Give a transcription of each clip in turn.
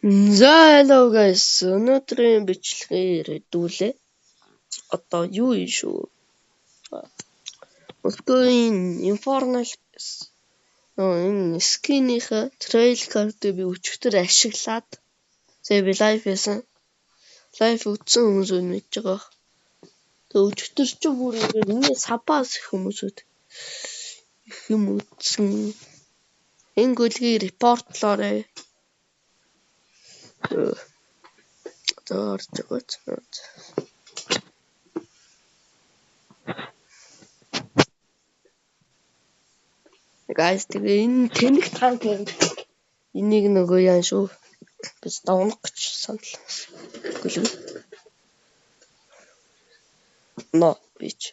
За hello guys. Өнөөдрийн бичлэгээр хэдүүлээ. Одоо юу юм шүү. Өсгөгийн Infernal энэ skin-ийнхээ trail card-ыг би өчигдөр ашиглаад тэгээ би live хийсэн. Live үзсэн хүмүүсүүд мэдж байгаа. Тэгээ өчигдөр чи бүр ингээд миний сабаас их хүмүүсүүд их юм үзсэн. Энэ гүлгийг репортлоорой. Одоо орж байгаа. Guys тэгээ энэ тэнэг танк энийг нөгөө яан шүү. Би давнах гэж санал. Гүлэг. No bitch.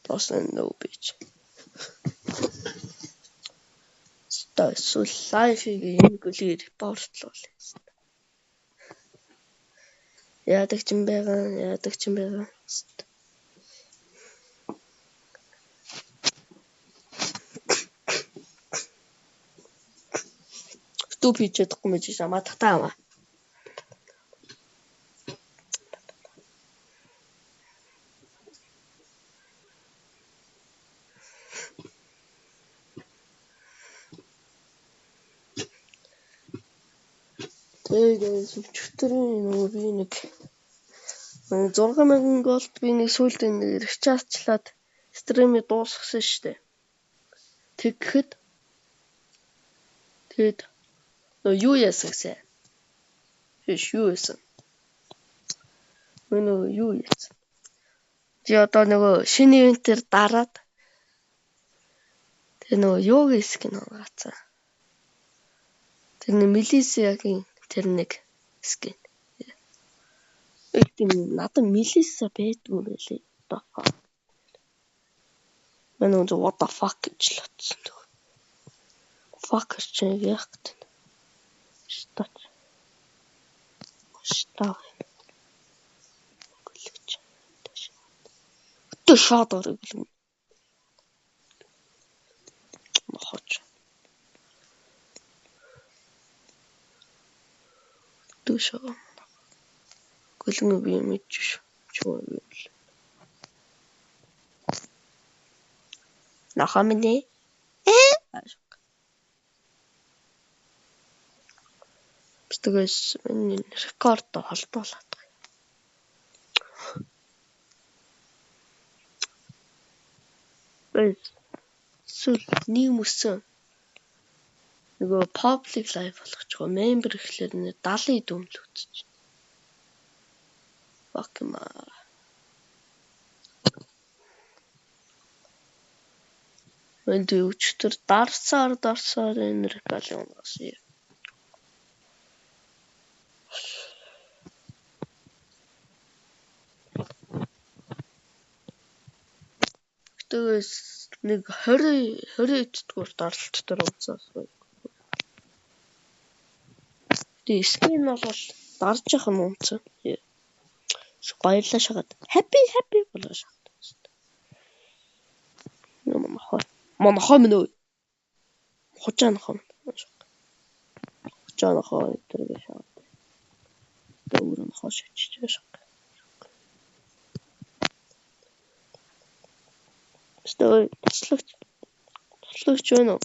Doesn't no bitch. Эсвэл live-ийг энэ гүлгийг репортлуул. Яадаг ч юм байгаа, яадаг ч юм байгаа. YouTube хийж чадахгүй мэж шамаа татаа аваа. Тэгээд өчигдрийн нөгөө би нэг 6000 голд би нэг сүүлд нэг речарчлаад стримийг дуусгасан шүү дээ. Тэгэхэд тэгээд нөгөө юу яасан гэсэн. Биш юу яасан. Нөгөө юу яасан. Би одоо нөгөө шинэ ивентээр дараад тэгээ нөгөө юугийн скин унгаацсан. Тэр нэг Мелисагийн тэр нэг скин. Тийм надад Мелиса байдгүй байлээ. What the fuck. Манай өнөө what the fuck гэж л утсан. Fuck чи яах гэдэг. Штат. Штат. Гүлгэж. Өтөө шууд орё гэлэн. Мохоч. Өтөө шууд. Гүлгэн би мэдж шүү. Чуу юм л. Нохоо минь ээ. Тэгээс энэ рекорд холдуулаад байгаа. Эсвэл нэг мөсөн нөгөө public live болгочихоо. Member гэхлээр нэ 70 хэд өмнө үзэж. Fuck юм аа. Энд өчтөр дарсаар энэ рекорд унгасан. Тэгээс нэг 20 эддгээр даралт дээр унцаас. Тэгээ скин бол дарж явах юм унцсан. Баярлаа шагаад. Happy happy болоо шагаад. Нохоо. Монохоо минь өө. Хужаа нохоо минь. Хужаа нохоо тэргээ шагаад. Тэгээ өөрөө нохоо шачиж шаг. Өстой туслагч. Туслагч байна уу?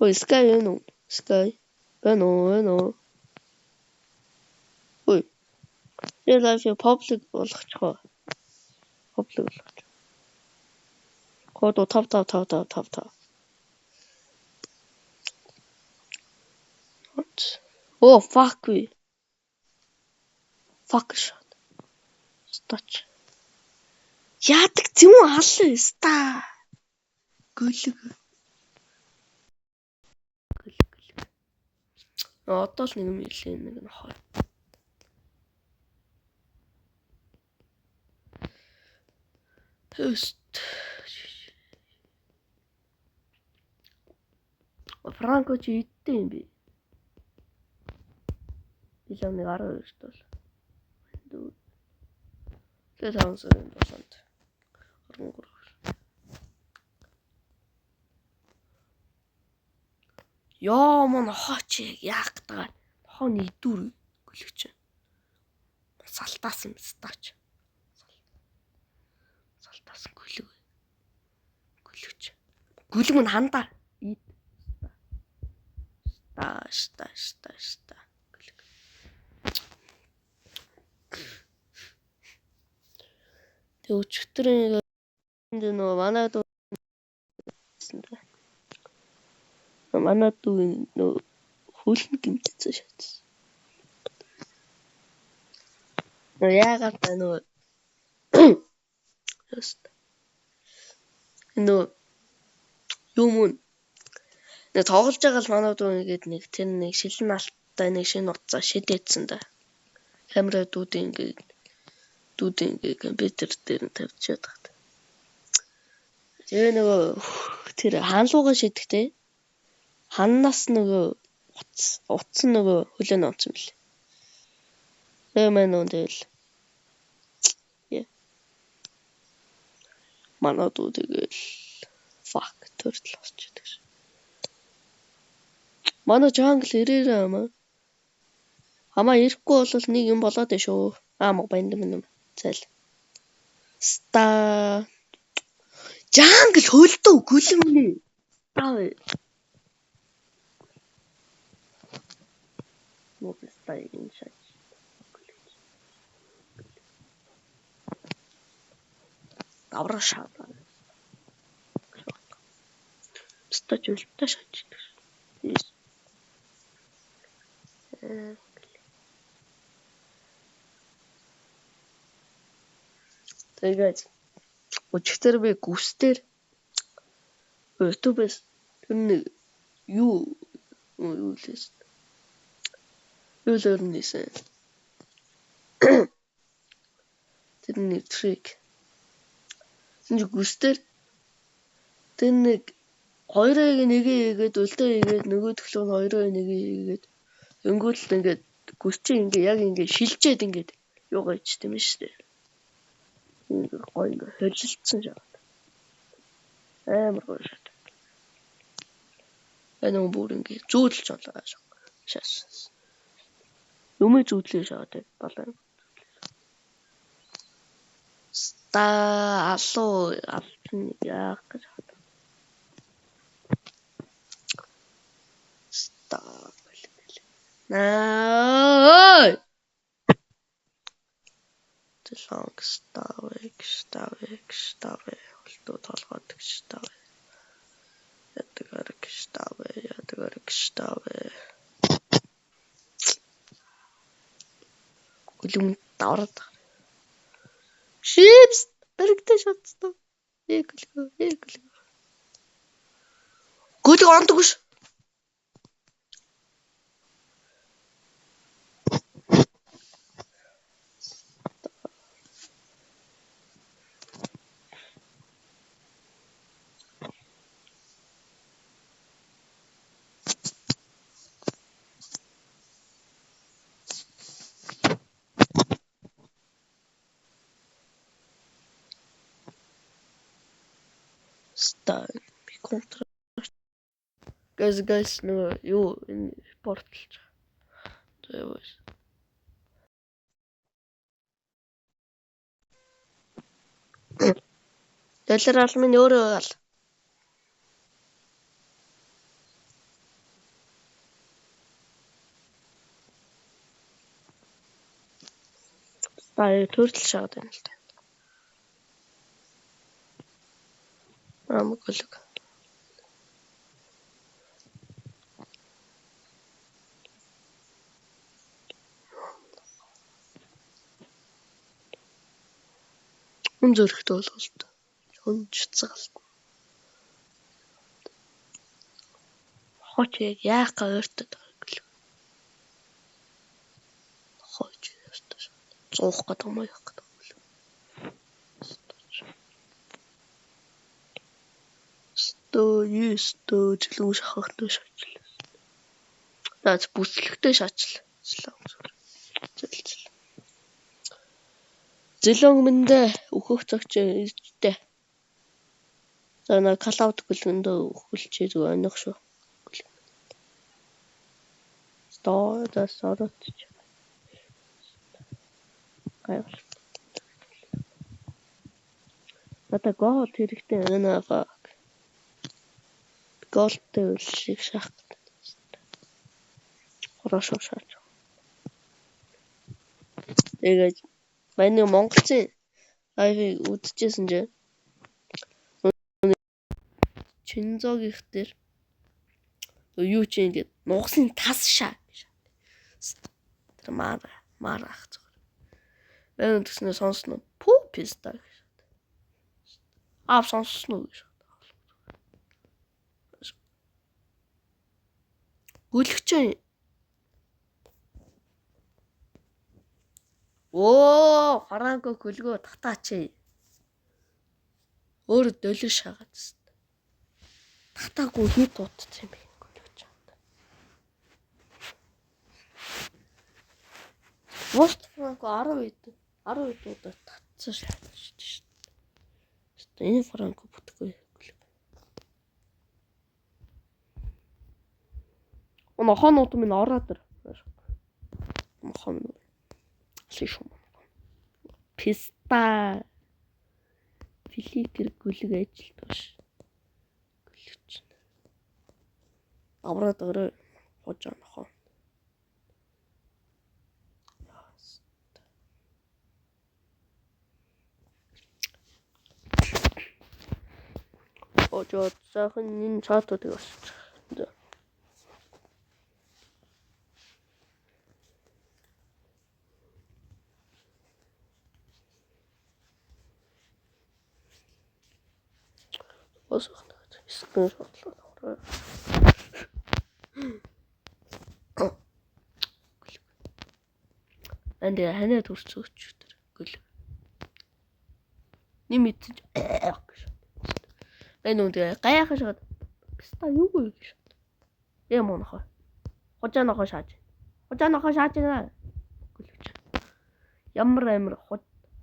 Ой, Sky байна уу? Sky байна уу? Байна уу? Ой. Тэр live public болгочихоо. Public болгочих. Код 5 5 5 5 5 5. Oh fuck we. Fuck shot. Stop. Яадаг зүүн алсан ста. Гөлөг. Гөлөг гөлөг. Одоо л нэг юм илээ нэг нохой. Төст. Франко чи иддэг юм бэ? Би л нэг 12-т бол. Тэгээ 5 сарын 7-нд 13. Йоо мөн нохооч яах гэдэг аа. Нохооны идүүр гөлөгч. Салтаасан стаач. Салтаасан гөлөг. Гөлөгч. Гөлөг мөн хандаа. Ид. Ста ста ста ста. Гөлөг. Тэг өчигдрийн нөгөө манай дүү манай дүү нөгөө хөлн гэмтсэн шатсан. Нөгөө яагаад та нөгөө нөгөө юм уу нэг тоглож байгаа л манай дүү ингээд нэг тэр нэг шилэн алттай нэг шинэ утсаа шидээдсэн да. Камера дүүдийн ингээд дүүдийн ингээд компьютер дээр нь тавьчихад байгаа. Тэгээ нөгөө тэр хаанлуугаа шидэхтэй ханнаас нөгөө утас нөгөө хөлөө онцсон бэл. Тэгээ маань нөгөө тэгэл манай дүү тэгэл fuck төрөл болчихдог шин. Манай jungle ирээрээ амаа. Амаа ирэхгүй бол нэг юм болоод байна шүү. Аа мог банд юм. Зайл. Ста jungle хөлдөө гүлэмний. Таа. Мобста энэ шаж. Давраа шаа. Ста чөлтөө шаж. Тэгээд өчигдөр би гүстээр YouTube-ээс тэр нэг юу юу лээс юу л өрнөсөн. Тэр нэг трик. Тэр гүстээр тэр нэг хоёрыг нэгээ хийгээд үлдээ хийгээд нөгөө төлөв нь хоёрыг нэгээ хийгээд өнгөөл ингээд гүс чинь ингээ яг ингээ шилжээд ингээд юугаа ичт юм шүү дээ. Ингээ гоё ингээ холилдсон шаад. Амар гоё шаад. Энэ бүр ингээ зүүдэлж болоо шаас. Юмыг зүүдлээ шаад болоо. Ста алуу алчин яах гэж хаад. Ста Наа. Long ставэг ставэг ставэг холдуу толгойд ставэг. Ядгаар ставэг ядгаар ставэг. Гүлүм давраад. Шипс бэрэгтэй шатсан. Ээ гүлгөө ээ гүлгөө. Гүлг ондогш. Ста би контр. Guys guys нөгөө юу энэ репортлж байгаа. За юу. Доллар алмын өөрөө ал. Та төрөл шахаад байна л да. Ам гөлөг. Хүн зөрөгтэй болголт. Хүн чуцгаалт. Хооч яг яах га ойртоод байгаа гэл. Хооч ёстой. Зуух гэдэг юм уу яах гэдэг юм бэ? Сто ёстой жилүү шахахтай шаачлаа. За бүслэгтэй шаачлаа. Зэл зэл. Зэлэн мэндэ өөхөх цагч иржтэй. За на калаут гүлгэндээ өхөлчээ зүгээр оних шүү. Стоо сорот. Гайвал. Надад gold хэрэгтэй байна. Fuck. Gold-тэй үлшийг шахах гэдэг. Хорошо шаач. Тэгээд манай монголчийн live-ыг үзчихсэн чинь Чинзогийнх дээр юу чи ингээд нугасны тас шаа гэж. Тэр мара мара ах зүгээр. Мэн тэгснэ сонсно. Пүү писта гэж. Аав сонссон уу гэж. Гүлгчин. Оо, Франко гүлгөө татаач. Өөр долир шагаад тест. Татаагүй хэд удсан юм бэ гүлгч. Вост Франко 10 хэд 10 хэд удаа татсан шааж шүү дээ. Энэ Франко бүтэхгүй гүлэг. Нохоонууд минь ороод ир. Нохон минь. Алын шум. Писта. Фликер гүлэг ажилтгаш. Гүлэгч. Авраад өрөө хужаа нохоо. Ожоо сайхан энэ чатуудыг асууж. Босох нэг скрин шотлоо авраа. Энд ханаа төрсөн өчтөр гүл. Нэм мэдсэн гэж. Энэ үн тэгээ гайхаж шахаад писта юу вэ гэж. Юм нохоо. Хужаа нохоо шааж. Хужаа нохоо шааж байна. Гүлгч. Ямар амар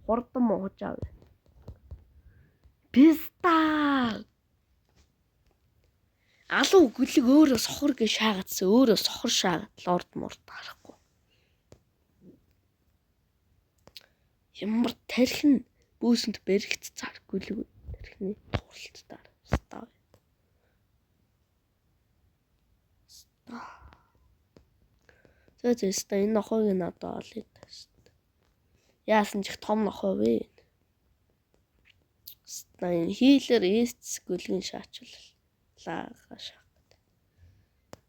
хурдан хужаа вэ? Писта. Алуу гүлэг өөрөө сохор гэж шаагаадсан. Өөрөө сохор шаагаад лорд морд гарахгүй. Ямар тархин бүүсэнд бэрэгт цар гүлэг тархины тууралт дээр. Ста. Ста. За за ста энэ нохойг надад олъё. Яасан ч их том нохой вэ? Ста энэ хийлэр эсц гүлгэн шаачвал лаага шаа.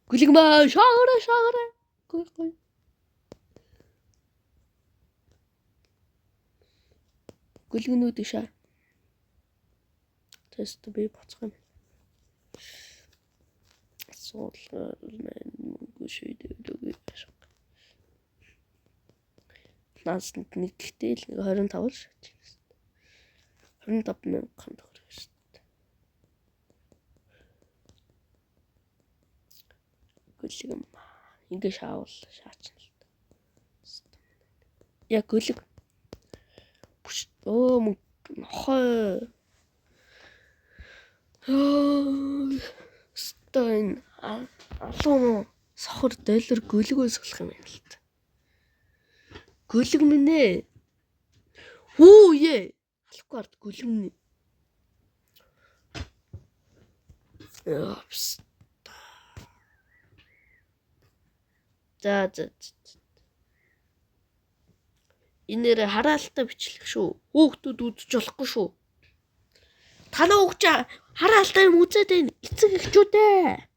Гүлэг маа шаагаарай шаагаарай. Гуй гуй. Гүлгнүүд шаа. Тест би боцох юм. Асуудал мэн мөнгө шийдвэрлэв. Наасанд нэг гэхдээ л нэг 25 л шаач. 25 мянган төгрөг шүү дээ. Гүлэг юм. Ингээ шаавал шаачна л та. Яг гүлэг. Өө мөнгө нохой. Стон алуу сохор доллар гүлгөөс болох юм байна л та. Гүлэг минь ээ. Хүү ээ. Алахгүй ард гүлэг минь. Япс. За за. Энэ нэр хараалтай бичлэг шүү. Хүүхдүүд үзэж болохгүй шүү. Танаа хүүхд хараалтай юм үзээд байна. Эцэг эхчүүдээ.